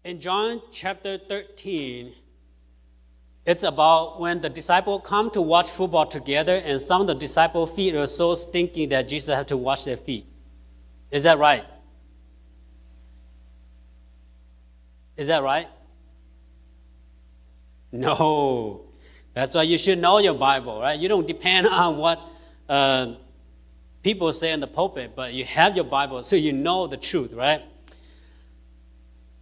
In John chapter thirteen, it's about when the disciple come to watch football together, and some of the disciple feet are so stinking that Jesus have to wash their feet. Is that right? Is that right? No. That's why you should know your Bible, right? You don't depend on what uh, people say in the pulpit, but you have your Bible, so you know the truth, right?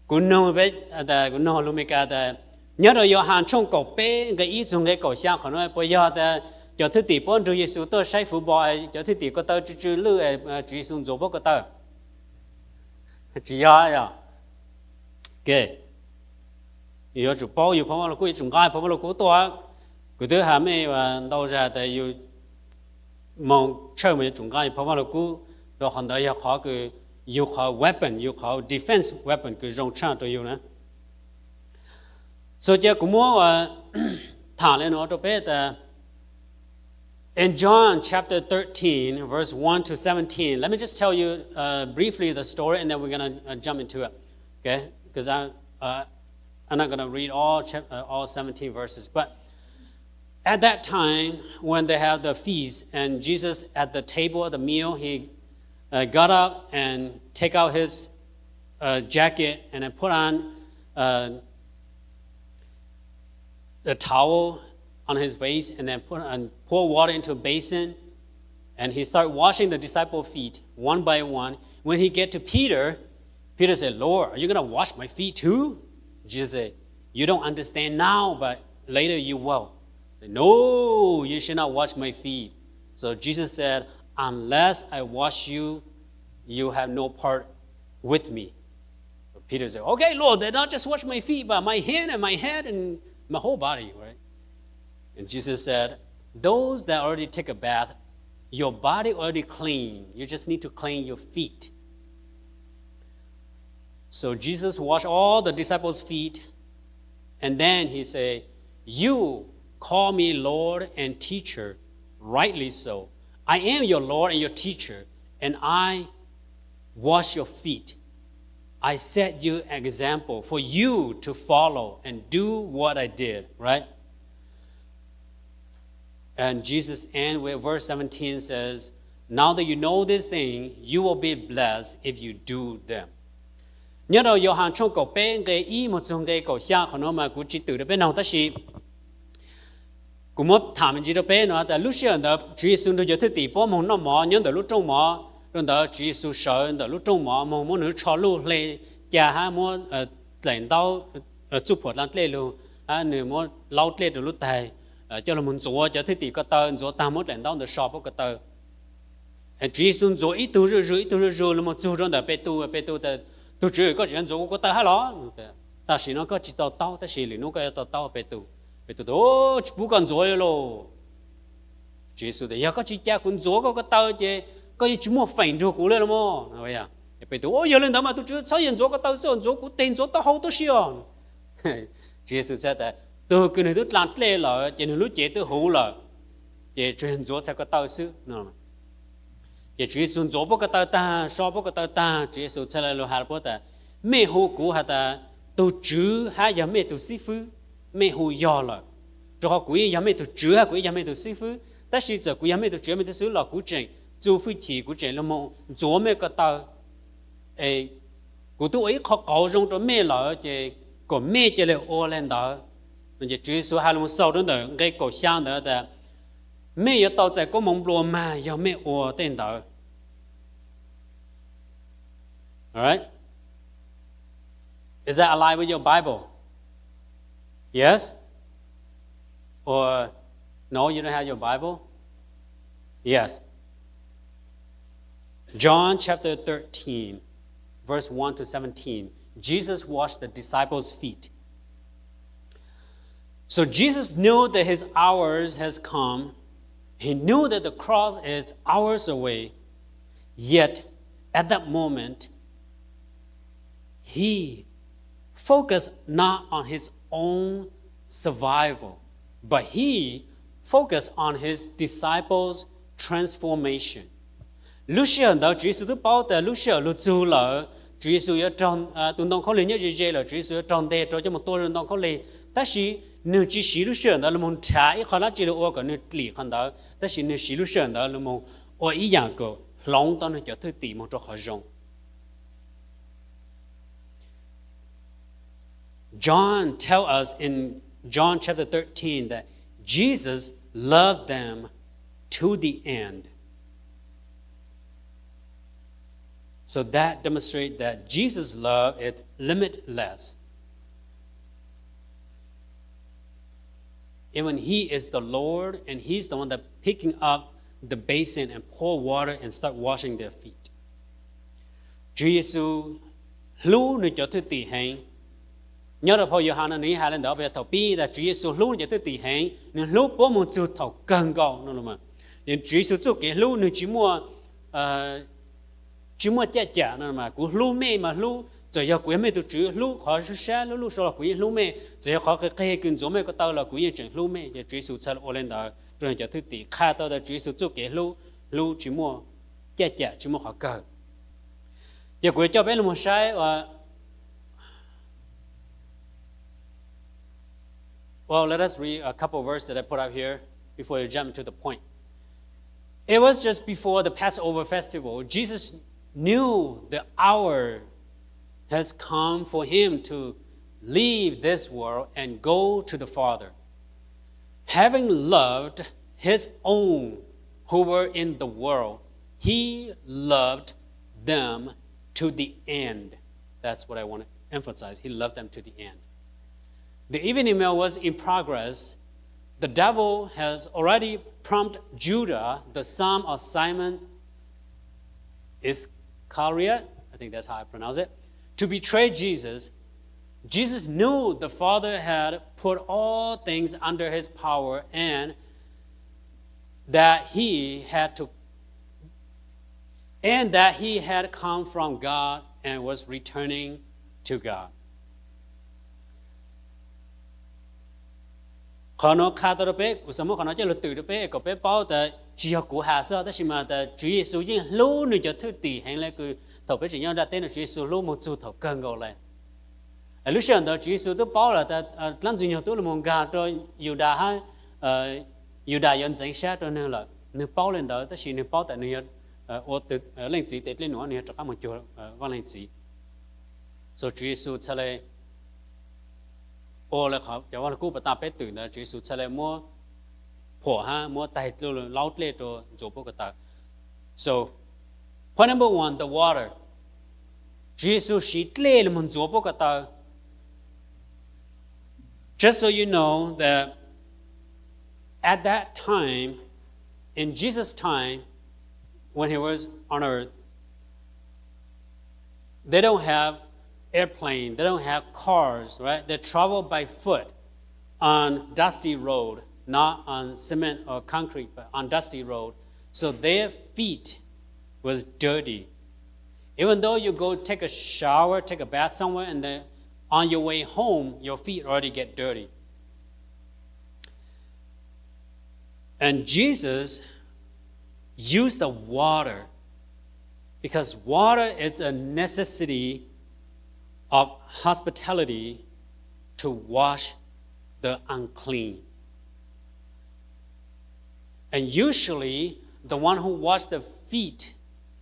Kuv nug, kuv nug lus Meskas tas, nyob rau Yauhas tshooj kaum peb nqe ib txug nqe kaum xya qhov no puas yog tas cov thwj tim puab nrug Yexus tuaj saib football, cov thwj tim ko taw tsw tsw lwj, Tswv Yexus ntxuav puab ko taw? Tsis yog yog. Yuav tsum paub yug phau Vaj Lug Kub, yuav tsum nqa phau Vaj Lug Kub tuaj. Kuv twb has mej ntau zag tas yug moog tshawj mas yuav tsum nqa yug phau Vaj Lug Kub, rau qhov ntawd yog qhov kws yug qhov weapon, yug qhov defense weapon kws zoo tshaj rau yug na. So cia kuv muab tham le nuav rau peb tas, in John chapter thirteen, verse one to seventeen, let me just tell you uh, briefly the story, and then we're going to uh, jump into it. Okay? Because I, uh, I'm not going to read all, chap- uh, all seventeen verses. But at that time, when they have the feast, and Jesus at the table of the meal, he uh, got up and take out his uh, jacket and then put on uh, the towel on his face and then put and pour water into a basin. And he started washing the disciple feet one by one. When he get to Peter, Peter said, Lord, are you going to wash my feet too? Jesus said, you don't understand now, but later you will. No, you should not wash my feet. So Jesus said, unless I wash you, you have no part with me. Peter said, okay, Lord, then I'll just wash my feet, but my hand and my head and my whole body, right? And Jesus said, those that already take a bath, your body already clean. You just need to clean your feet. So Jesus washed all the disciples' feet, and then he said, you call me Lord and teacher, rightly so. I am your Lord and your teacher, and I wash your feet. I set you an example for you to follow and do what I did, right? And Jesus end with verse seventeen says, now that you know this thing, you will be blessed if you do them. Nyob rau Yauhas tshooj kaum peb nqe ib moog txug nqe kaum xya qhov no mas kuv tsis twm rau peb noog tab sis kuv muab tham me ntsis rau peb no tas lub sij hawm ntawd Tswv Yexus nrug cov thwj tim puab moog noj mov nyob ntawm lub rooj mov. Rau ntawd Tswv Yexus sawv ntawm lub rooj mov moog muab nws tsho luj hle ca hab muab dlaim ntaub, txuj phuam dlaa dlej lug, hab nws muab laub dlej rau lub taig, coj lug moog ntxuav cov thwj tim ko taw, ntxuav taag muab dlaim ntaub ntawd so puab ko taw. Tswv Yexus ntxuav ib tug zuj zug ib tug zuj zug lug moog txug rau ntawm Petus, Petus tas, tug Tswv, koj tseem ntxuav kuv ko taw hab los? Tam sim no koj tsis to taub tab sis lwm nub koj yuav to taub. Petus, Petus tas, tsis pub koj ntxuav li lauj. Tswv Yexus tas, yog koj tsis ca kuv ntxuav koj ko taw ces koj yeej tsis muaj feem nrug kuv li los mas. Petus, yog li ntawd mas tug Tswv, txhob yog ntxuav ko taw xwb, ntxuav kuv teg ntxuav taub hau tuab si os. Tswv Yexus tas, tug kws nwg twb dlaa dlej lawm ces nwg lub cev twb huv lawm, ces tsuas yog ntxuav txhais ko taw xwb. Ces Tswv Yexus ntxuav puab ko taw taag, so puab ko taw taag, Tswv Yexus txhaj le lug has rau puab tas, mej hu kuv has tas tug Tswv hab yog mej tug xib fwb, mej hu yog lawm, rau qhov kuv yeej yog mej tug Tswv hab kuv yeej yog mej tug xib fwb. Tab sis txawm kuv yog mej tug Tswv mej tug xib fwb los kuv tseem txuj fwj chim, kuv tseem lug moog ntxuav mej ko taw. Kuv twb ua ib qho qauv zoo rau mej lawm ces kom mej ca le ua le ntawd. Ces Tswv Yexus has lug xaus rau ntawm nqe kaum xya ntawd tas, mej yuav tau txais koob moov nplua mag yog mej ua tej ntawd. All right? Is that align with your Bible? Yes? Or no, you don't have your Bible? Yes. John chapter thirteen, verse one to seventeen. Jesus washed the disciples' feet. So Jesus knew that his hours has come. He knew that the cross is hours away. Yet, at that moment, he focused not on his own survival, but he focused on his disciples' transformation. Lub sij hawm ntawd Tswv Yexus twb paub tas lub sij hawm lug txug lawm, Tswv Yexus yuav raug, tus ntoo khaub lig nyob ze ze lawm, Tswv Yexus yuav raug ntes rau coj mus tua rau ntoo khaub lig, tab sis nws tsis siv lub sij hawm ntawd los mus nrhav ib qho dab tsi los ua kom nws dim qhov ntawd, tab sis nws siv lub sij hawm ntawd los mus ua ib yam kom hloov tau nws cov thwj tim mus rau qhov zoo. John tell us in John chapter thirteen that Jesus loved them to the end. So that demonstrates that Jesus' love is limitless. Even he is the Lord, and he's the one that picking up the basin and pour water and start washing their feet. Tswv Yexus hlub nws cov thwj tim heev. Nyob rau phau Yauhas no nws yeej hais li ntawd, thaum pib tas Tswv Yexus hlub nws cov thwj tim heev, nws hlub puab mus txug thaum kawg nkaus no. Tswv Yexus txuj kev hlub nws tsis muaj, tsis muaj caj cam no, kuv hlub mej mas hlub, txawm yog kuv yog mej tug Tswv, hlub qhov sab sab lub luj sab los kuv yeej hlub mej, txawm yog qhov qig qig kws ntxuav mej ko taw los kuv yeej tseem hlub mej. Ces Tswv Yexus txhad ua li ntawd rau nws cov thwj tim, qha tau tas Tswv Yexus txuj kev hlub, hlub tsis muaj caj cam, tsis muaj qhov kawg. Ces kuv yuav coj peb los saib Well, let us read a couple of verses that I put up here before you jump to the point. It was just before the Passover festival. Jesus knew the hour has come for him to leave this world and go to the Father. Having loved his own who were in the world, he loved them to the end. That's what I want to emphasize. He loved them to the end. The evening meal was in progress. The devil has already prompted Judah, the son of Simon Iscariot, I think that's how I pronounce it, to betray Jesus. Jesus knew the Father had put all things under his power and that he had to and that he had come from God and was returning to God. Qhov no qha tau rau peb, kuv xav muab qhov no coj lug twm rau peb kom peb paub tas tsis yog kuv has xwb, tab sis mas tas Tswv Yexus yeej hlub nws cov thwj tim heev le kws thaum peb tseem nyob nram teb no Tswv Yexus hlub moog txug thaum kawg nkaus le. Lub sij hawm ntawd Tswv Yexus twb paub lawm tas dlaab Ntxwg Nyoog twb los moog nkag rau Yudas hab Yudas yuav ntxeev sab rau nwg lawm. Nwg paub le ntawd tab sis nwg paub tas nwg yog ua Leej Txiv tes dlej num, nwg yog rov qab moog cuag Vaaj Leej Txiv. So Tswv Yexus txhad le ua le qhov cov Vaaj Lug Kub pas taag peb twm ntawd, Tswv Yexus txhad le muab phuam hab muab taig laub dlej rua ntxuav puab ko taw. So point number one, the water. Tswv Yexus siv dlej los moog ntxuav puab ko taw. Just so you know that at that time, in Jesus' time, when he was on earth, they don't have airplane, they don't have cars, right? They travel by foot on dusty road, not on cement or concrete, but on dusty road. So their feet was dirty. Even though you go take a shower, take a bath somewhere, and then on your way home, your feet already get dirty. And Jesus used the water because water is a necessity of hospitality to wash the unclean. And usually, the one who wash the feet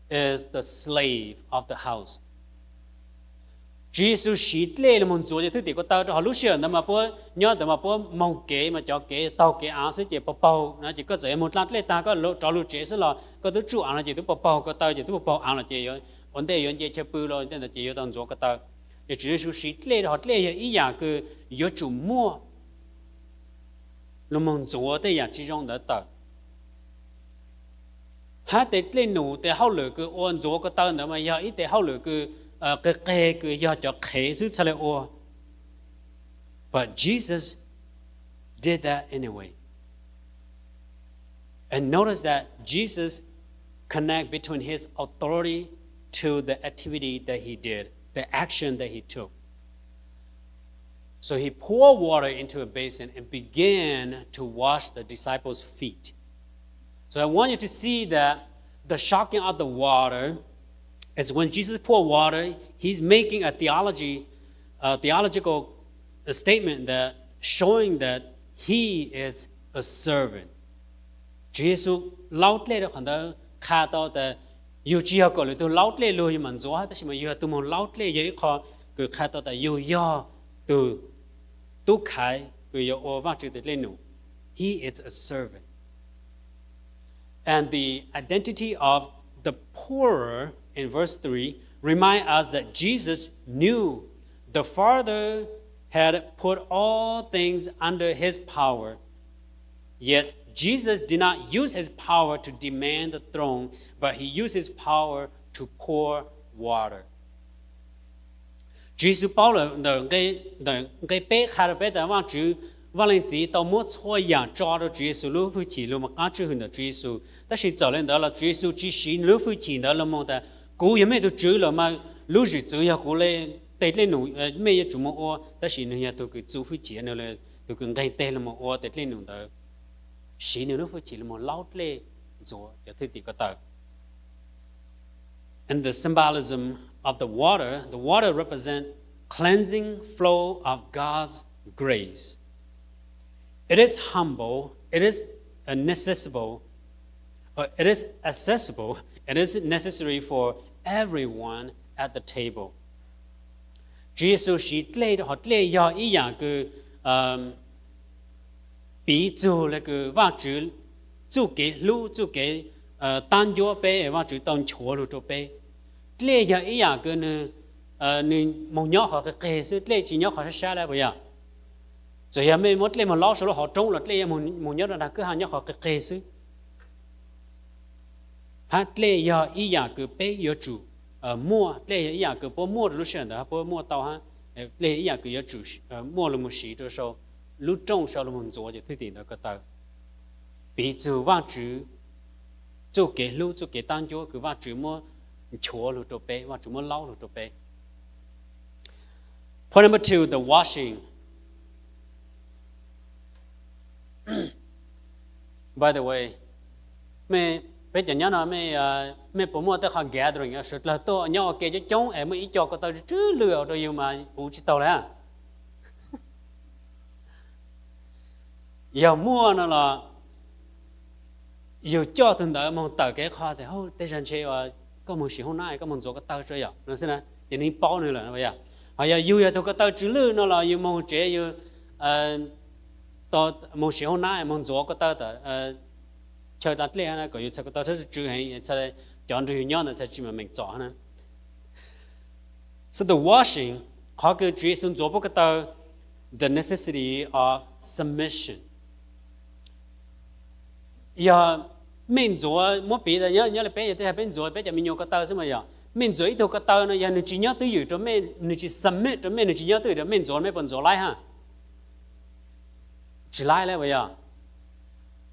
is the slave of the house. Tswv Yexus siv dlej los moog ntxuav cov thwj tim ko taw, rau hauv lub sij hawm ntawd mas puab nyob ntawd mas puab moog kev mas cov kev taug kev av xwb ces paug paug no ces koj txawm yog moog dlaa dlej taag koj rov lug tsev xwb los koj tub tsuj av no ces tub paug paug ko taw ces tub paug paug av los ces ua ntej yuav nce chaw pw los tej ntawd ces yuav tau ntxuav ko taw. Ces Tswv Yexus siv dlej rau hauv, dlej yog ib yaam kws yuav tsum muaj los moog ntxuav tej yaam tsi zoo ntawd tawm. Hab tes dlej num tes hauj lwm kws ua ntxuav ko taw ntawd mas yog ib tes hauj lwm kws qig qeg kws yog cov qhev xwb txhad le ua. But Jesus did that anyway. And notice that Jesus connect between his authority to the activity that he did, the action that he took. So he poured water into a basin and began to wash the disciples' feet. So I want you to see that the shocking of the water It's when Jesus pour water, he's making a theology, a theological statement that showing that he is a servant. Tswv Yexus laub dlej rau qhov ntawd qha tau tas yus tsis yog kom lwm tus laub dlej luag yus mam ntxuav, tab sis mas yus yog tus moog laub dlej, yog ib qho kws qha tau tas yus yog tus tub khaiv kws yuav ua Vaajtswv tes dlej num. He is a servant. And the identity of the pourer in verse three remind us that Jesus knew the Father had put all things under his power. Yet Jesus did not use his power to demand the throne, but he used his power to pour water. Tswv Yexus paub lawm ntawm nqe peb qha rau peb tas Vaajtswv, Vaaj Leej Txiv tau muab txhua yaam tso rau Tswv Yexus lub fwj chim lug moog qaab tswj hwm ntawm Tswv Yexus. Tab sis txawm le ntawd los Tswv Yexus tsis siv nwg lub fwj chim ntawd lug moog tas kuv yog mej tug tswv lawm mas lub zwm txwv yog kuv le, tes dlej num mej yuav tsum moog ua. Tab sis nwg yog tug kws txuj fwj chim, nwg tug kws nqeg teg lug moog ua tes dlej num ntawd, siv nwg lub fwj chim lug moog laub dlej ntxuav cov thwj tim ko taw. And the symbolism of the water, the water represent cleansing flow of God's grace. It is humble, it is accessible, uh, it is accessible, it is necessary for everyone at the table. Tswv Yexus siv dlej rau qhov dlej yog ib yaam kws piv txug le kws Vaajtswv txuj kev hlub, txuj kev taab ncuab peb, Vaajtswv tau nchuav lug rau peb. Dlej yog ib yaam kws nwg, nwg moog nyob qhov qig qig xwb, dlej tsis nyob qhov sab sab le puas yog? Txawm yog mej muab dlej moog laub sau lub hauv roob los dlej yuav moog nyob rau nraag kwj ha nyob qhov qig qig xwb. Hab dlej yog ib yaam kws peb yuav tsum muaj, dlej yog ib yaam kws puab muaj rau lub sij hawm ntawd hab puab muaj tau hab, dlej yog ib yaam kws yuav tsum muaj lug moog siv rau sau lub rooj sau lug moog ntxuav cov thwj tim ntawd ko taw. Piv txug Vaajtswv txuj kev hlub, txuj kev taab ncuab kws Vaajtswv muab nchuav lug rau peb, Vaajtswv muab laub lug rau peb. Point number two, the washing. By the way, mej, peb cov nyob no mej, mej puas muaj tej qhov gathering sawv dlawg tuaj nyob ua ke coob coob es muaj ib co ko taw tsw tsw lwj ua rau yug mas huv tsis taug le? Yog muaj no los yug coj tug ntawd moog tawm kev qho tas, tej zag ntshe koj moog siv hoob nab koj moog ntxuav ko taw tso yom, no xwb na, ces nwg paub nwg lawm yom. Ho yog yug yog tug ko taw tsw lwj no los yug moog tsev yug moog siv hoob nab moog ntxuav ko taw tam chaw dlej kom yug txhad ko taw txhad tsw tsw heev, cov nrug yug nyob ntawd txhad tsis meem txom na. So the washing, qhov kws Tswv Yexus ntxuav puab ko taw, the necessity of submission. Yog mej ntxuav, muab piv tas nyob le peb yog tej yog peb ntxuav peb cov me nyuam ko taw xwb mas yog mej ntxuav ib tug ko taw no yog nwg tsis nyob twj ywm rau mej, nwg tsis submit rau mej, nwg tsis nyob twj ywm rau mej, ntxuav mej puas ntxuav laib hab? Tsis laib le puas yog?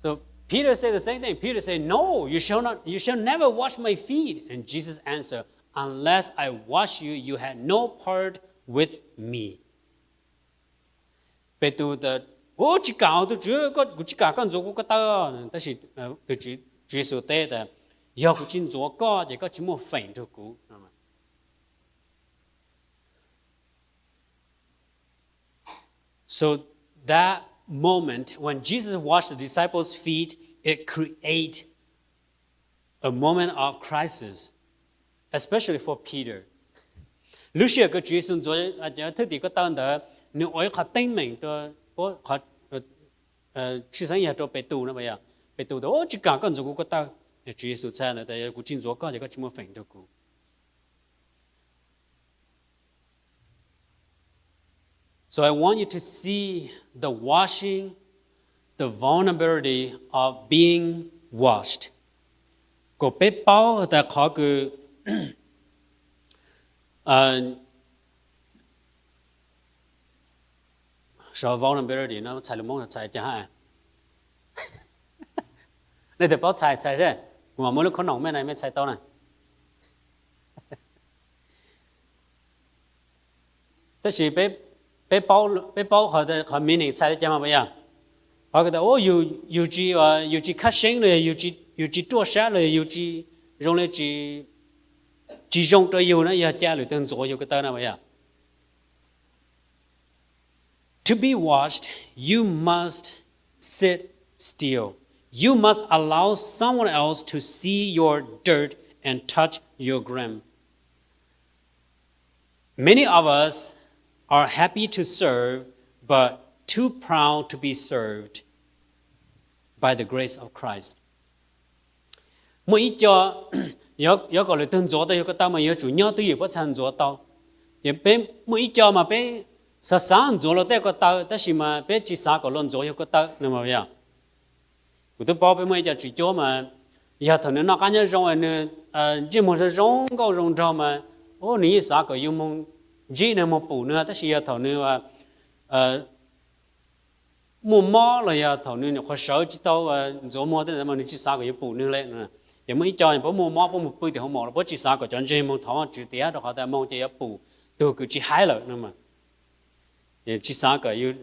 So Peter said the same thing. Peter said, no, you shall not, you shall never wash my feet. And Jesus answered, unless I wash you, you have no part with me. Petus tas, u, tsis kam, tus Tswv, kuv tsis kam koj ntxuav kuv ko taw. Tab sis Tswv Yexus teb tas, yog kuv tsis ntxuav koj ces koj tsis muaj feem nrug kuv. So that moment when Jesus washed the disciples' feet, it create a moment of crisis, especially for Peter. Lub sij hawm kws Tswv Yexus ntxuav cov thwj tim ko taw ntawd, nwg ua ib qhov teeb meem, qhov tshwj xeeb yog rau Petus no, Petus tas, tsis kam koj ntxuav kuv ko taw. Tswv Yexus txhais ntawd tas, yog kuv tsis ntxuav koj ces koj tsis muaj feem nrug kuv. So I want you to see the washing, the vulnerability of being washed. Kom peb paub tas qhov kws vulnerability no txhais lus Moob txhais cas hab? Leej twg paub txhais txhais seb, kuv mam muab lub khaub noom mej na mej txhais tau na. Tab sis peb paub qhov meaning txhais li cas mas puas yog? Qhov kws tas, yus tsis khab seeb los yog yus tsis ruaj sab los yog yus tsis zoo li tsis tsis zoo rau yus na yog cia lwm tus ntxuav yus ko taw no yog. To be washed, you must sit still. You must allow someone else to see your dirt and touch your grime. Many of us are happy to serve, but too proud to be served by the grace of Christ. Muaj ib co yuav kom lwm tus ntxuav tau yus ko taw mas yuav tsum nyob twj ywm pob txha ntxuav tau. Ces peb muaj ib co mas peb xav xav ntxuav luag tej ko taw tab sis mas peb tsis xav kom luag ntxuav yus ko taw no. Kuv twb paub peb muaj ib co tswv cuab mas yog thaum nws noj qab nyob zoo, nws ntsej muag zoo zoo nkauj zoo nraug mas, nws yeej xav kom yus moog ntsib nws moog pum nws, tab sis yog thaum nws muaj mob los yog thaum nws nyuam qhuav sawv tsis tau ntxuav muag tej ntawd mas nws tsis xav kom yus pum nws li. Ces muaj ib co puab muaj mob puab moog pw tim hoo maum los puab tsis xav kom cov ntseeg moog thov Vajtswv tiav rau qhov tas moog ces yuav pum tug kws tsis haib lawm no. Tsis xav kom yus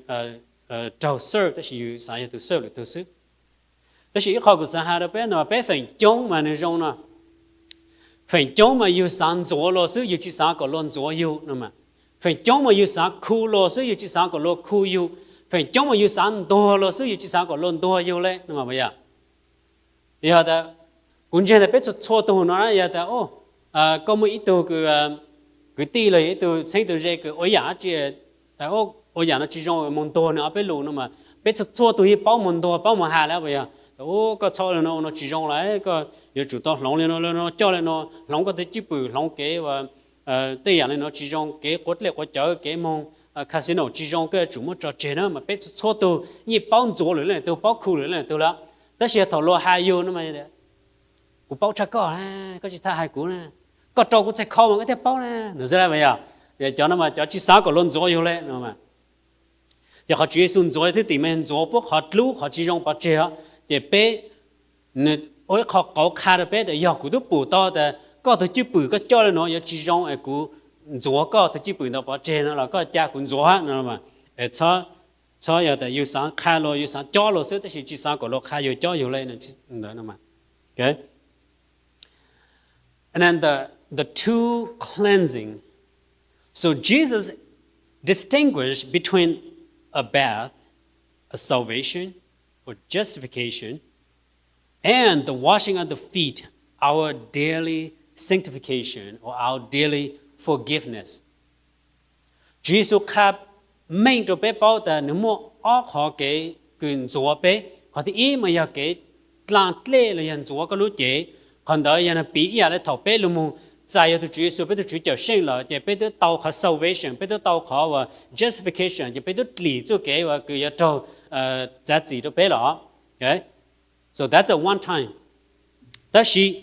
raug serve tab sis yus xav yog tus serve lwm tug xwb. Tab sis ib qho kuv xav has rau peb no, peb feem coob mas nws zoo no. Feem coob mas yus xav ntxuav luag xwb, yus tsis xav kom luag ntxuav yus no. Feem coob mas yus xav khu luag xwb, yus tsis xav kom luag khu yus. Feem coob mas yus xav ntuag luag xwb, yus tsis xav kom luag ntuag yus li no. Yog tas kuv ntseeg tas peb txhua txhua tug no yog tas koj muaj ib tug kwv tij los yog ib tug txheeb tug ze kws ua yam dab tsi, ua yam no tsis zoo moog ntuag nws ob peb lus no mas peb txhua txhua tug yeej paub moog ntuag paub moog has li yog tas koj txhob li no ua no tsis zoo lawm, koj yuav tsum tau hloov li no li no coj li no, hloov koj tug cwj pwm, hloov kev ua tej yam li no tsis zoo, kev quav dlej quav cawv, kev moog casino tsis zoo, koj yuav tsum muab tso tseg na. Mas peb txhua txhua tug yeej paub ntxuav lwm leej tug, paub khu lwm leej tug lawm. Tab sis thaum luag has yus no mas kuv paub tshaj koj, koj tsis txhob hais kuv na, koj rau kuv txhais kho mas koj thiaj paub na no xwb. Yog cov no mas cov tsis xav kom luag ntxuav yus li no. Ces qhov Tswv Yexus ntxuav thwj tim mas ntxuav puab qhov dlub qhov tsis zoo pov tseg os. Ces peb, nws ua ib qho qauv qha rau peb tas yog kuv twb pum tau tas koj tug cwj pwm koj coj li no yuav tsis zoo es kuv ntxuav koj tug cwj pwm ntawd pov tseg no los koj ca kuv ntxuav no. Txhob yog tas yus xav qha luag, yus xav cob luag xwb tab sis tsis xav kom luag qha yus cob yus li ntawd no. And then the, the two cleansing. So Jesus distinguished between a bath, a salvation or justification, and the washing of the feet, our daily sanctification or our daily forgiveness. Tswv Yexus qha meej rau peb paub tas nws muaj ob qhov kev kws ntxuav peb. Qhov thib ib mas yog kev dlaa dlej los yog ntxuav koj lub cev. Qhov ntawd yog nws piv ib yam li thaum peb lug moog txais yog tug Tswv Yexus peb tug Tswv cawm seej lawm ces peb twb tau qhov salvation, peb twb tau qhov uas justification, ces peb twb dlim txuj kev uas kws yuav raug txav txim rau peb lawm. So that's a one time. Tab sis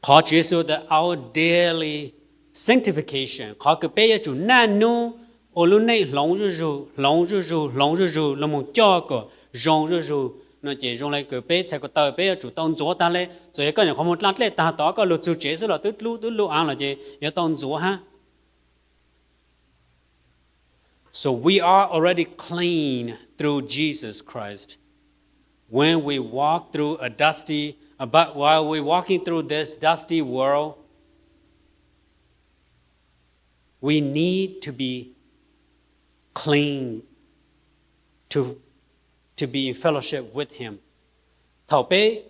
qhov Tswv Yexus tas our daily sanctification, qhov kws peb yuav tsum naj nub ua lub neej hloov zuj zug, hloov zuj zug, hloov zuj zug los moog coj kom zoo zuj zug no ces zoo le kws peb txhais ko taw peb yuav tsum tau ntxuav taag le. Txawm yog koj nyuam qhuav moog dlaa dlej taag tom koj lug txug tsev xwb los twb dlub twb lub aav los ces yuav tau ntxuav hab. So we are already clean through Jesus Christ. When we walk through a dusty, uh, but while we're walking through this dusty world, we need to be clean to, to be in fellowship with Him. Thaum peb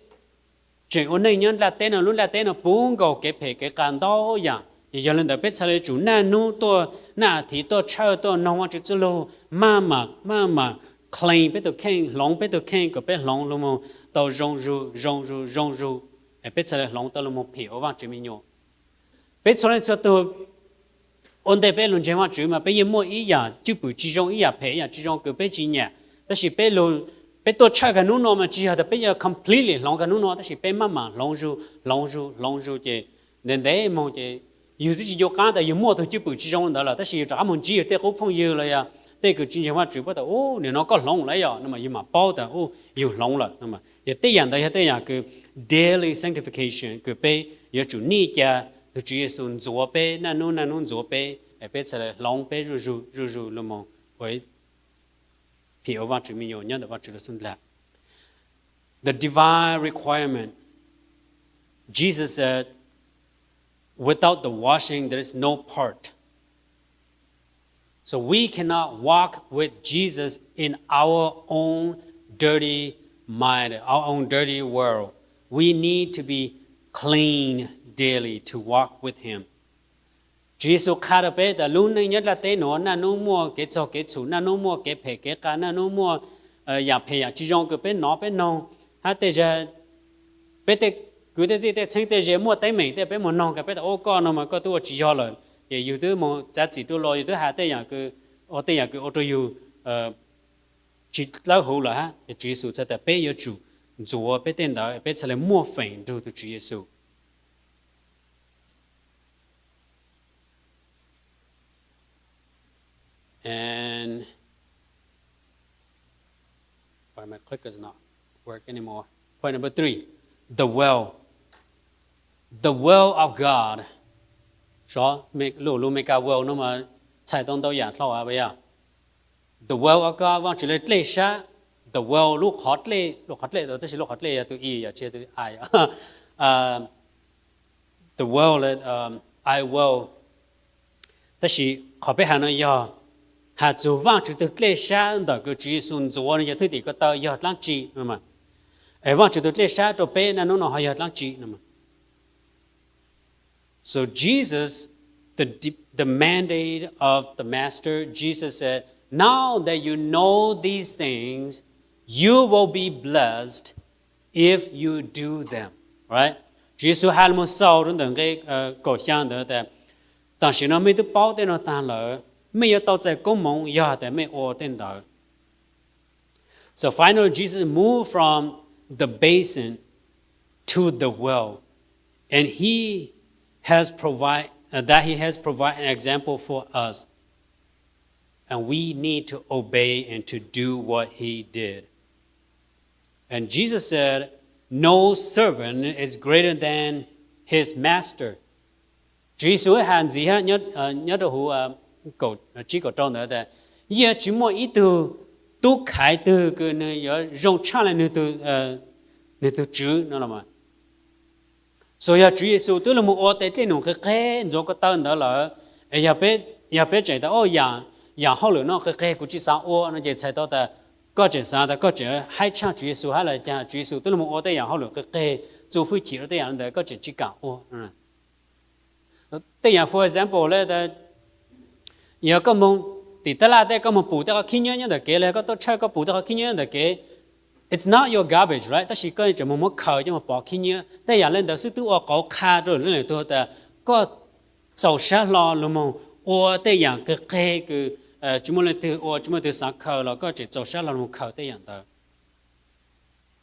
tseem ua neej nyob nplaj teb no, lub nplaj teb no puv nkaus kev phem kev qas ntau yam, yog le ntawd peb txhad le tsum naj nub tuaj naj a thiv tuaj tshawj tuaj noog Vaajtswv txuj lug, maj mam maj mam clean peb tug kheej, hloov peb tug kheej kom peb hloov lug moog tau zoo zug zoo zug zoo zug, peb txhad le hloov tau lug moog phim ua Vaajtswv me nyuam. Peb txhua leej txhua tug ua ntej peb lug ntseeg Vaajtswv mas peb yeej muaj ib yam cwj pwm tsis zoo, ib yam phem ib yam tsis zoo kws peb tsis nyam. Tab sis peb, peb tuaj tshawj kag nub no mas tsis yog tas peb yuav completely hloov kag nub no, tab sis peb maj mam hloov zug hloov zug hloov zug ces ntev ntev moog ces yug twb tsis ncu qaab tas yug muaj tug cwj pwm tsis zoo ntawd lawm, tab sis yug rov qaab moog ntsib yug tej qub phooj ywg los yog tej kws tsis ntseeg Vaajtswv paub tas u, nim no koj hloov lawm yom no mas yug mam paub tas u, yug hloov lawm no. Yog tej yam ntawd yog tej yam kws daily sanctification kws peb yuav tsum nij ca tug Tswv Yexus ntxuav peb, naj nub naj nub ntxuav peb, peb txhad le hloov peb zuj zug zuj zug lug moog ua phim ua Vaajtswv me nyuam nyob ntawm Vaajtswv lub xub ntiag. The divine requirement. Jesus said, Without the washing, there is no part. So we cannot walk with Jesus in our own dirty mind, our own dirty world. We need to be clean daily to walk with Him. Tswv Yexus qha rau peb tas lub neej nyob dlaj teb nuav naj nub muaj kev txaug kev txhum, naj nub muaj kev phem kev qias, naj nub muaj yaam phem yaam tsi zoo kws peb nov peb noog, hab tej zag peb tej kwv tej tij tej txheeb tej ze muaj teeb meem tej peb moog noog kag peb tas ua koj no mas koj tub ua tsi yog lawm, ces yug twb moog txav txim rua los yug twb has tej yaam kws, ua tej yaam kws ua rua yug tsi dlawb huv lawm hab. Ces Tswv Yexus txhais tas peb yuav tsum ntxuav peb tej ntawd peb txhad le muaj feem nrug tug Tswv Yexus. And why my clicker is not work anymore. Point number three, the will. The will of God. Sov, lug lug Meskas will no mas txhais tau ntau yaam dlhau as yog. The will of God, Vaajtswv le dlej sab. The will lub qhov dlej, lub qhov dlej, tab sis lub qhov dlej yog tug E, yog tsi tug I. The will, I will. Tab sis qhov peb has no yog has txug Vaajtswv tug dlej sab ntawm kws Tswv Yexus ntxuav nwg cov thwj tim ko taw yog dlaab tsi. Es Vaajtswv tug dlej sab rua peb naj nub no ho yog dlaab tsi no. So Jesus, the, the mandate of the Master, Jesus said, now that you know these things, you will be blessed if you do them. Right? Tswv Yexus has lug moog xaus rua ntawm nqe kaum xyaa ntawd tas, tam sim no mej twb paub tej no taag lawm, mej yuav tau txais koob moov yog tas mej ua tej ntawd. So finally, Jesus moved from the basin to the well, and he has provide uh, that he has provided an example for us, and we need to obey and to do what he did. And Jesus said, no servant is greater than his master. Tswv Yexus has ntxiv hab nyob rua huv kaum tsib kaum rau ntawd tas, yeej tsi muaj ib tug tub khaiv twg kws nwg yuav zoo tshaj le nwg tug tswv no los mas. So yog Tswv Yexus twb lug moog ua tej dlej num qig qeg ntxuav ko taw ntawd lawm, es yog peb tseem tas, o, yaam hauj lwm no qig qeg kuv tsi xaav ua no ces txhais tau tas koj tseem xaav tas koj tseem haib tshaj Tswv Yexus hab los cas. Tswv Yexus twb lug moog ua tej yaam hauj lwm qig qeg, txuj fwj chim rua tej yaam ntawd koj tseem tsi kaam ua. Tej yaam for example le, yog koj moog tim taj laj tej koj moog pum tej qhov khib nyiab nyob ntawm kev los koj tuaj tshawj koj pum tej qhov khib nyiab nyob ntawm kev, it's not your garbage, right? Tab sis koj tseem moog muab khaws coj moog pov khib nyiab. Tej yaam le ntawd xwb twb ua qauv qha rua lwm leej lwm tug tas koj txaus sab hlo lug moog ua tej yaam qig qeg kws tsi muaj leej twg ua, tsi muaj leej twg xaav khaws los koj tseem txaus sab hlo lug moog khaws tej yaam ntawd.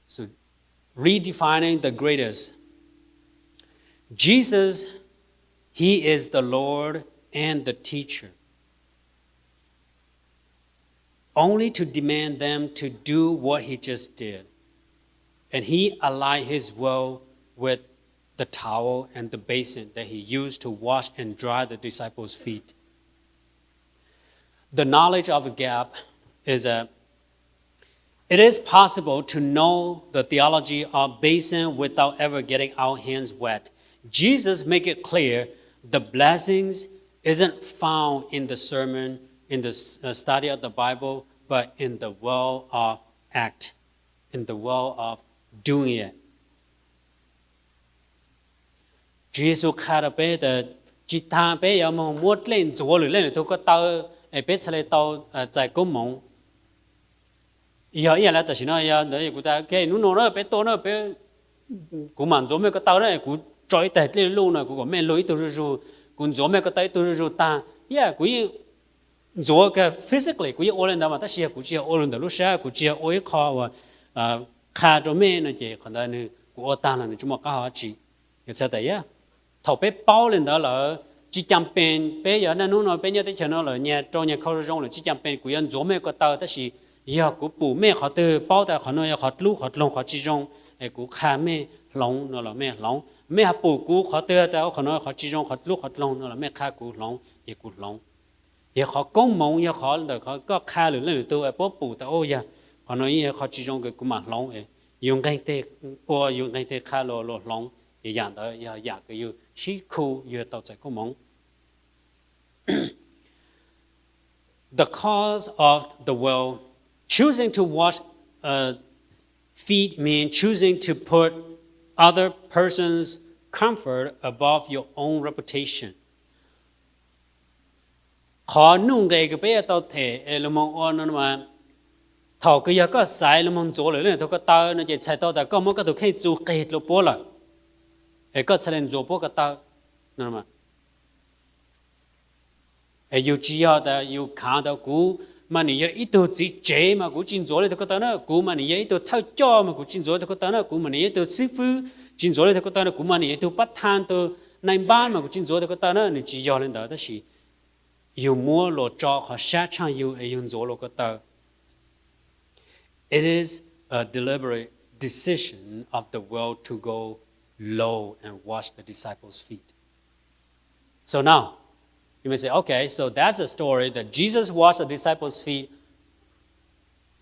So, redefining the greatest. Jesus, he is the Lord and the teacher. Only to demand them to do what he just did. And he aligned his will with the towel and the basin that he used to wash and dry the disciples' feet. The knowledge of a gap is a it is possible to know the theology of basin without ever getting our hands wet. Jesus make it clear the blessings isn't found in the sermon, in the uh, study of the Bible, but in the world of act, in the world of doing it. Tswv Yexus qha rau peb tas tsi taag peb yuav moog muab dlej ntxuav lwm leej lwm tug ko taw es peb txhaj le tau txais koob moov. Yog ib yam le tam sim no yog ntawd kuv tas, ok, hnub no na peb tuaj na, kuv mam ntxuav mej ko taw na, kuv tso ib tag dlej luj no kuv kom mej lug ib tug zuj zug, kuv ntxuav mej ko taw ib tug zuj zug taag, yog kuv yeej ntxuav kag physically kuv yeej ua le ntawd mas, tab sis yog kuv tsi yog ua lug ntawm lub sab, kuv tsi yog ua ib qho uas qha rau mej no ces qhov ntawd kuv ua taag los nws tsi muaj qab hau dab tsi. Txhais tas thaum peb paub le ntawd lawm, tsi cam pes peb yog naj nub no peb nyob teb chaws no lawm nyias rau nyias khau zoo zoo lawm, tsi cam pes kuv yuav ntxuav mej ko taw, tab sis yog kuv pum mej qhov twg paub tas qhov no yog qhov dlub qhov dloog qhov tsi zoo, es kuv qha mej hloov no los mej hloov. Mej ho pum kuv qhov twg tas qhov no qhov tsi zoo qhov dlub qhov dloog no los mej qha kuv hloov ces kuv hloov. Yog qhov koob moov yog qhov ntawm koj qha lwm leej lwm tug puab pum tas, o, yog qhov no yeej yog qhov tsi zoo kws kuv mam hloov, yus nqeg teg ua, yus nqeg teg qha luas, luas hloov. Yam ntawd yog yam kws yug sib khu yug tau txais koob moov. The cause of the world, choosing to wash uh, feet mean choosing to put other person's comfort above your own reputation. Qhov nuj nqes kws peb yuav tau them es lug moog ua no, thaum kws yog koj xaiv lug moog ntxuav lwm leej tug ko taw no ces txhais tau tas koj muab koj tug kheej txu qeg dlua puab lawm, es koj txhaj le ntxuav puab ko taw. Es yug tsis yog tas yug khaav tas kuv mas nim yog ib tug txiv tsev mas kuv tsis ntxuav le tug ko taw na, kuv mas nim yog ib tug thawj coj mas kuv tsis ntxuav le tug ko taw na, kuv mas nim yog ib tug xib fwb tsis ntxuav le tug ko taw na, kuv mas nim yog ib tug pab thaj tug nai npab mas kuv tsis ntxuav le tug ko taw na. Nws tsis yog le ntawd, tab sis yug muab luas tso qhov sab tshaaj yug es yug ntxuav luas ko taw. It is a deliberate decision of the world to go low and wash the disciples' feet. So now, you may say, okay, so that's a story that Jesus washed the disciples' feet.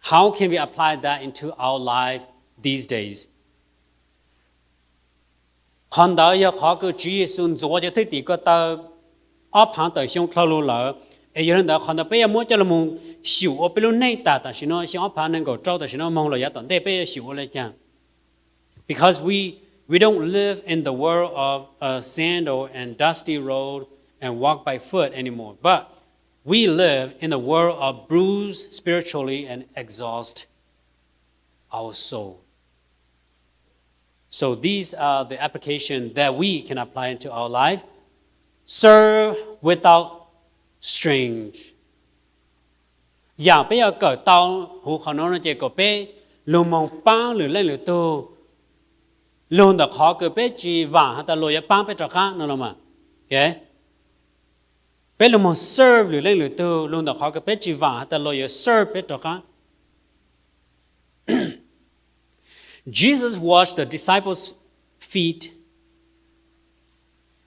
How can we apply that into our life these days? Qhov ntawd yog qhov kws Tswv Yexus ntxuav cov thwj tim ko taw ob phaav tawm xyoo dlhau lug lawm. Es yog le ntawd qhov ntawd peb yuav muab coj lug moog xyum ua peb lub neej tas tam sim no xyoo ob phaav nees nkaum rau tam sim no moog lug yav tom ntej peb yuav xyum ua le caag? Because we, we don't live in the world of a sandal and dusty road and walk by foot anymore, but we live in the world of bruised spiritually and exhaust our soul. So these are the application that we can apply into our life. Serve without strings. Yam peb yuav kawm tau huv qhov nuav no ces kom peb lug moog paab lwm leej lwm tug lug ntawm qhov kws peb tsis vaam has tas luas yuav paab peb rov qaab no los mas. Peb lug moog serve lwm leej lwm tug lug ntawm qhov kws peb tsis vaam has tas luas yuav serve peb rov qaab. Jesus washed the disciples' feet.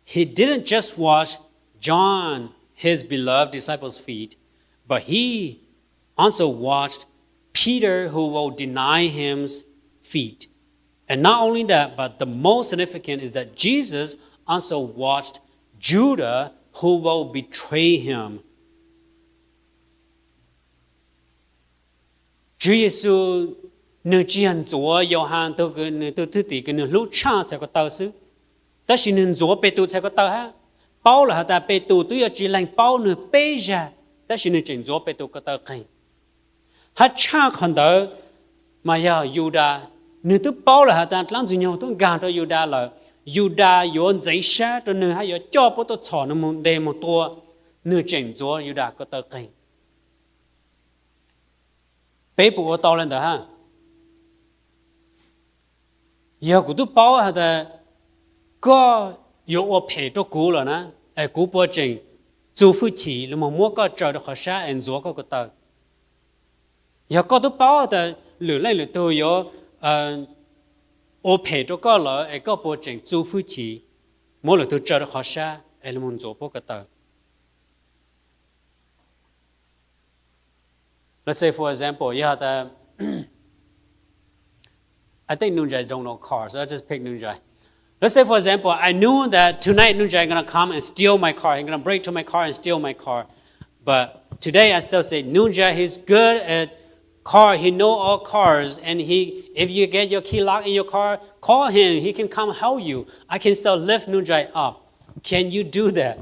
He didn't just wash John, his beloved disciple's feet, but he also washed Peter, who will deny him's feet. And not only that, but the most significant is that Jesus also washed Judah, who will betray him. Tswv Yexus nwg tsis yog ntxuav Yauhas tug kws nwg tug thwj tim kws nwg hlub tshaj txhais ko taw xwb, tab sis nwg ntxuav Petus txhais ko taw hab. Paub lawm has tas Petus twb yuav tsis lees paub nwg peb zag, tab sis nwg tseem ntxuav Petus ko taw qeeg. Hab tshaj qhov ntawd mas yog Yudas, nwg twb paub lawm has tas dlaab Ntxwg Nyoog tub nkaag rua Yudas lawm, Yudas yuav ntxeev sab rua nwg hab yuav coj puab tuaj txhom nwg moog ntes moog tua, nwg tseem ntxuav Yudas ko taw qeeg. Peb puas ua tau le ntawd hab? Yog kuv tub paub has tas koj yuav ua phem rua kuv lawm na, es kuv puas tseem txu fwj chim lug moog muab koj tsaws rua qhov sab es ntxuav koj ko taw? Yog koj tub paub tas lwm leej lwm tug yuav ua phem rua koj lawm es koj puas tseem txu fwj chim muab lwm tug tsaws rua qhov sab es lug moog ntxuav puab ko taw? Let's say, for example, you have the, I think Nunjai don't know cars, so I just pick Nunjai. Let's say, for example, I knew that tonight Nunjai gonna come and steal my car. He's gonna break to my car and steal my car. But today I still say Nunjai, he's good at car. He know all cars, and he, if you get your key lock in your car, call him. He can come help you. I can still lift Nunjai up. Can you do that?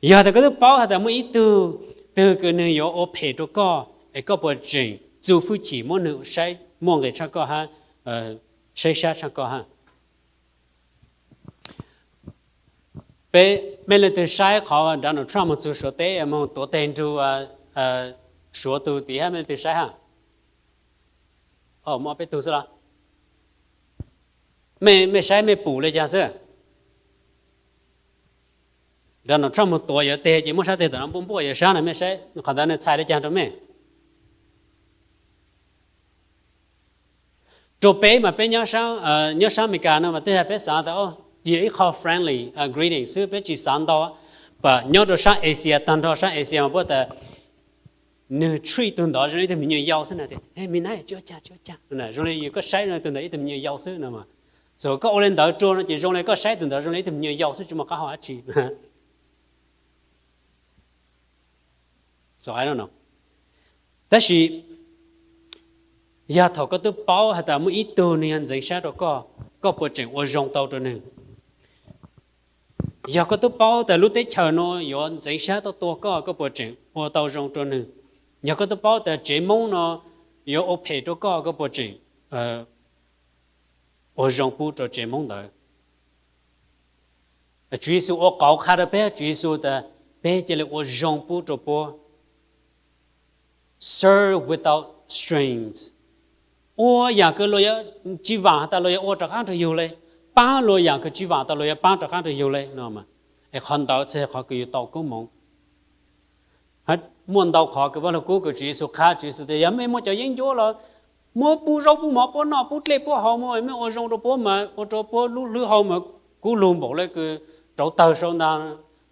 Yog tas koj tub paub has tas muaj ib tug twg kws nwg yuav ua phem rua koj, es koj puas tseem txu fwj chim muab nwg saib muaj nqis tshaj koj hab, saib sab tshaj koj hab? Peb, mej leej twg saib qhov Donald Trump moog txug Suav teb moog tuav teg nrug Suav tug tid hab, mej leej twg saib hab? Muaj peb tug xwb los? Mej, mej saib mej pum le caag xwb? Donald Trump moog tuav yuav teg ces muab sab teg tom no npuaj npuaj yuav sab na, mej saib qhov ntawd nwg txhais le caag rua mej? Rua peb mas peb nyob saab Amelikas no mas tej zag peb xaav tas yog ib qho friendly greeting xwb, peb tsis xaav ntau. But nyob rua saab Asia, taag nrho saab Asia mas puab tas nwg treat tug ntawd zoo le ib tug me nyuam yau xwb na, tias, Hey, mi nai, tsis ua caag, tsis ua caag. Zoo le yug koj saib no tug ntawd ib tug me nyuam yau xwb no mas. Koj ua li ntawd rua no ces zoo li koj saib tus ntawd zoo li ib tug me nyuam yaus xwb tsis muaj qab hau dab tsi. Tab sis yog thaum koj twb paub has tas muaj ib tug nws yog ntxeev sab rua koj, koj puas tseem ua zoo tau rua nwg? Yog koj twb paub tas lub teb chaws nuav yuav ntxeev sab tuaj tua koj, koj puas tseem ua tau zoo rua nwg? Yog koj twb paub tas tsev Moob nuav yuav ua phem rua koj, koj puas tseem ua zoo pub rua tsev Moob ntawd? Tswv Yexus ua qauv qha rua peb, Tswv Yexus tas peb cia li ua zoo pub rua puab. Serve without strings. Ua yaam kws luag yuav tsi vaam has tas luag yuav ua rov qaab rua yug le, paab luag yaam kws tsi vaam tas luag yuav paab rov qaab rua yug le no. Es qhov ntawd txhaj yog qhov kws yug tau koob moov. Muaj ntau qhov kws Vaj Lug Kub kws Tswv Yexus qha, Tswv Yexus tas yog mej muaj cov yeeb ncuab los muab pub zaub pub mov puab noj, pub dlej puab haus, mej ua zoo rua puab mas ua rua puab lub hlwb hau mas kub lug npaum le kws rauv tawg sau ntag,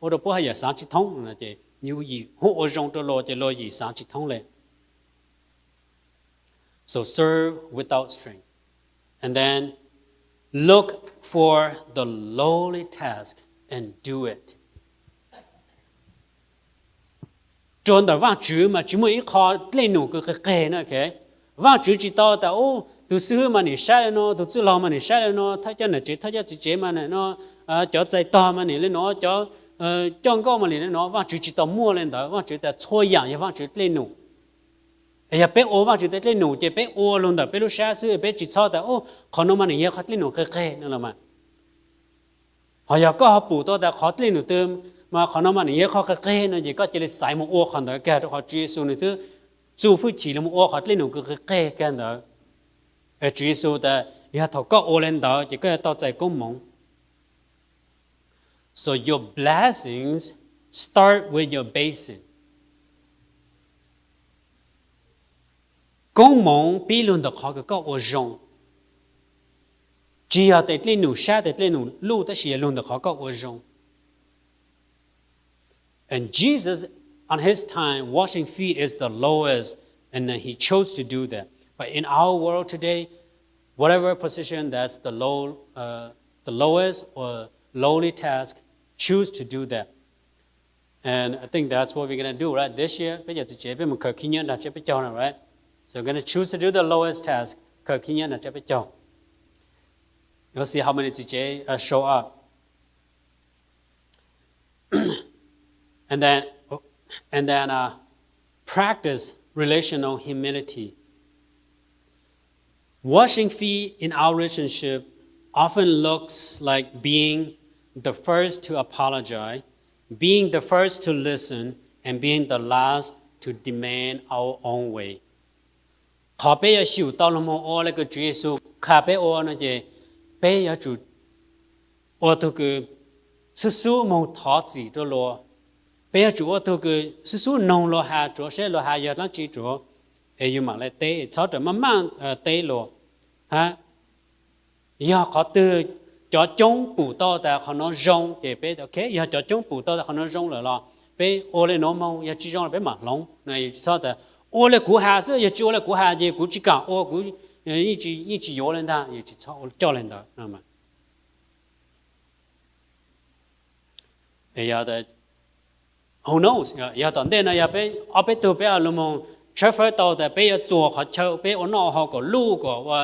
ua rua puab haj yam xaav tsi thoob. Ces yug yim hu ua zoo rua luag ces luag yim xaav tsi thoob le. So serve without strings. And then look for the lowly task and do it. Rua ntawm Vaajtswv mas tsi muaj ib qho dlej num kws qig qeg na. Vaajtswv tsi tau tas, ub, tug xib hwb mas nim saib le no, tug txwj laug mas nim saib le no, thawj coj nam tsev thawj coj txiv tsev mas nim no, cov txais tog mas nim le no, cov coj nkauj mas nim le no. Vaajtswv tsi tau muaj le ntawd. Vaajtswv tas txhua yaam yog Vaajtswv dlej num. Yog peb ua Vaajtswv tej dlej num ces peb ua lug ntawm peb lub sab xwb, peb tsi txhob tas, ub, qhov no mas nim yog qhov dlej num qig qeg no los mas. Ho yog koj ho pum tau tas qhov dlej num twg mas qhov no mas nim yog qhov qig qeg no ces koj cia li xaiv mus ua qhov ntawd kag, rua qhov Tswv Yexus nws twb txuj hwj chim lug mus ua qhov dlej num kws qig qeg kag ntawd. Tswv Yexus tas yog thaum koj ua le ntawd ces koj yuav tau txais koob moov. So your blessings start with your basin. Koob moov pib lug ntawm qhov kws koj ua zoo. Tsi yog tes dlej num sab tes dlej num luj, tab sis yog lug ntawm qhov koj ua zoo. And Jesus, on his time, washing feet is the lowest, and then he chose to do that. But in our world today, whatever position that's the low, uh, the lowest or lowly task, choose to do that. And I think that's what we're gonna do, right? This year, peb cov txiv tsev peb mus khaws khib nyiab nrog tsiab peb caug no, right? So we're gonna choose to do the lowest task, khaws khib nyiab nrog tsiab peb caug. We'll see how many txiv tsev, uh, show up. And then, and then, uh, practice relational humility. Washing feet in our relationship often looks like being the first to apologize, being the first to listen, and being the last to demand our own way. Qhov peb yuav xyum tau lug moog ua le kws Tswv Yexus qha peb ua no ces peb yuav tsum ua tug kws xub xub moog thov txim rua luag. Peb yuav tsum ua tug kws xub xub noog luag has tsuav saib luag has yog dlaab tsi tsuav, es yug maam le teb, txhob rawm maj maj teb luag. Ha, yog qhov twg cov coob pum tau tas qhov nuav zoo ces peb, ok, yog cov coob pum tau tas qhov nuav zoo lawm los peb ua le nuav moog, yog tsi zoo los peb maam hloov. Yug tsi txhob tas ua le kuv has xwb, yog tsi ua le kuv has ces kuv tsi kaam ua, kuv yeej tsi yuav le ntag, yug tsi txhob coj le ntawd. Who knows, yog tom ntej no yog peb ob peb tug peb lug moog tshawb fawb tau tas peb yuav txuas qhov chaw peb ua noj ua haus kom luj, kom ua,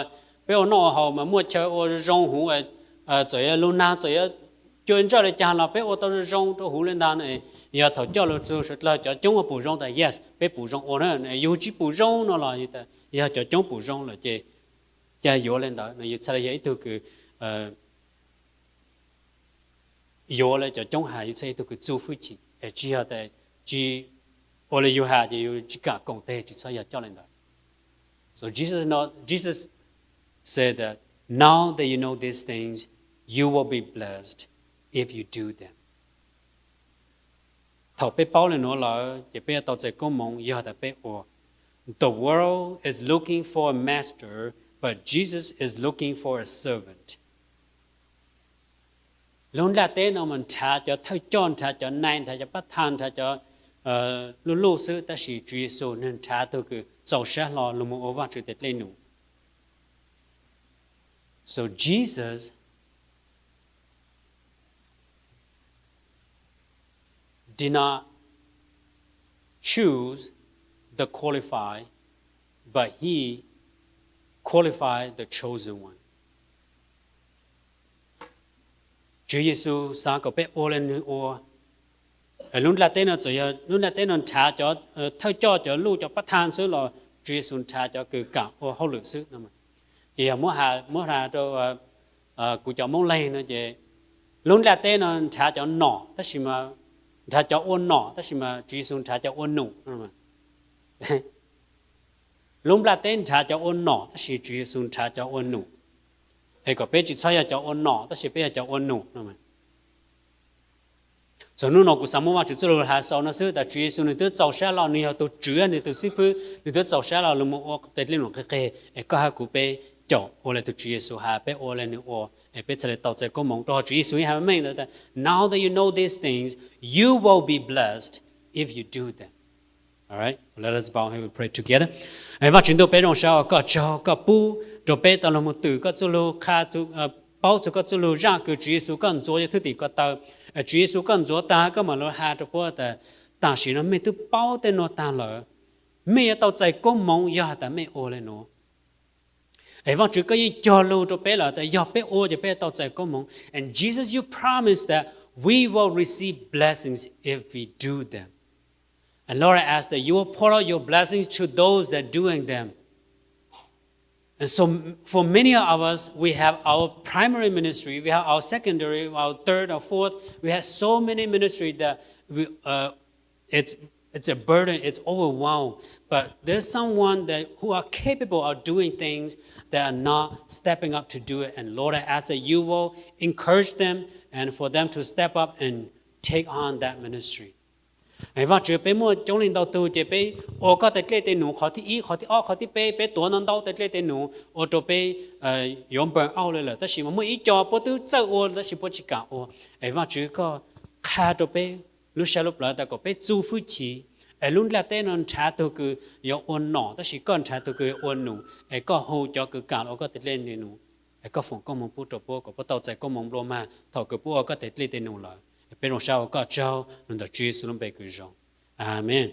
peb ua noj ua haus mas muaj chaw ua zoo huv, txawm yog lug nag txawm yuav cua ntsawj le caag los peb ua tau zoo zoo rua huv le ntag. Yog thaum coj lug txug suav dlawg cov coob pum zoo tas yes peb pum zoo ua na, yug tsi pum zoo no los yog cov coob pum zoo lawm ces ca yuav le ntawd no, yug txhaj le yog ib tug kws yuav le cov coob has, yug txhaj ib tug kws txuj hwj chim, es tsi yog tas tsi ua le yug has ces yug tsi kaam koom teg, tsi txhob yog coj le ntawd. So Jesus, no, Jesus said that now that you know these things, you will be blessed if you do them. Thaum peb paub le nuav lawm ces peb yuav tau txais koob moov yog tas peb ua. The world is looking for a master, but Jesus is looking for a servant. Lub nplaj teb no mas nrhav cov thawj coj, nrhav cov nai, nrhav cov pab thaj, nrhav cov luj luj xwb, tab sis Tswv Yexus nwg nrhav tug kws txaus sab hlo lug moog ua Vaajtswv tes dlej num. So Jesus did not choose the qualified, but he qualified the chosen one. Tswv Yexus xav kom peb ua li nws ua. Lub nplaj teb no txawm yog lub nplaj teb no nrhav cov thawj coj, cov luj, cov pab thaj xwb los Tswv Yexus nrhav cov kws kam ua hauj lwm xwb no. Ces yog muab hais rau kuv cov Moob Leeg no ces lub nplaj teb no nrhav cov nom tab sis, nrhav cov ua nom tab sis mas Tswv Yexus nrhav cov ua num. Lub nplaj teb nrhav cov ua nom tab sis Tswv Yexus nrhav cov ua num. Es kom peb tsis txhob yog cov ua nom tab sis peb yog cov ua num no. Txog hnub no kuv xav muab Vajtswv txoj lus has xaus no xwb, tas Tswv Yexus nws twb txaus sab los, nws yog tus tswv, nws tus xib fwb, nws twb txaus sab los lug mus ua tej dej num qig qig. Es koj hab kuv peb caum ua le tug Tswv Yexus has, peb ua le nws ua, es peb txhaj le tau txais koob moov. Rau qhov Tswv Yexus yeej has meej ntawd tas, Now that you know these things, you will be blessed if you do them. Vajtswv Ntuj, peb zoo sab ua koj tsaug koj pub rau peb tau lug mus twm koj txuj lug, qha, paub txug koj txuj lug, zaaj kws Tswv Yexus koj ntxuav cov thwj tim ko taw. Tswv Yexus koj ntxuav taag koj mam lug has rau puab tas, tam sim no mej twb paub tej nuav taag lawm, mej yuav tau txais koob moov yog has tas mej ua le nuav. Es Vajtswv koj yeej cog lug rau peb lawm tas yog peb ua ces peb tau txais koob moov. And Jesus, you promise that we will receive blessings if we do them. And Lord, I ask that you will pour out your blessings to those that doing them. And so for many of us, we have our primary ministry, we have our secondary, our third or fourth, we have so many ministry that we, uh, it's it's a burden, it's overwhelmed. But there's someone that who are capable of doing things that are not stepping up to do it. And Lord, I ask that you will encourage them and for them to step up and take on that ministry. Vajtswv, peb muaj coob leej ntau tug ces peb ua koj tej dlej tej num qhov thib ib, qhov thib ob, qhov thib peb, peb tuav ntau ntau tej dlej tej num ua rau peb yuav npawg auj le lawm, tab sis mas muaj ib co puab twb txawj ua tab sis puab tsis kam ua. Es Vajtswv koj qha rau peb lub sab lub plawv tas kom peb txuj fwb chim, es lub nplaj teb no nrhav tug kws yuav ua nom tab sis koj nrhav tug kws yuav ua num, es koj hu cov kws kam ua koj tej dlej tej num, es koj foom koob moov pub rau puab kom puab tau txais koob moov nplua mag thaum kws puab ua koj tej dlej tej num lawm. Peb zoo sab ua koj tsaug lug ntawm Tswv Yexus lub npe kws zoo. Amees.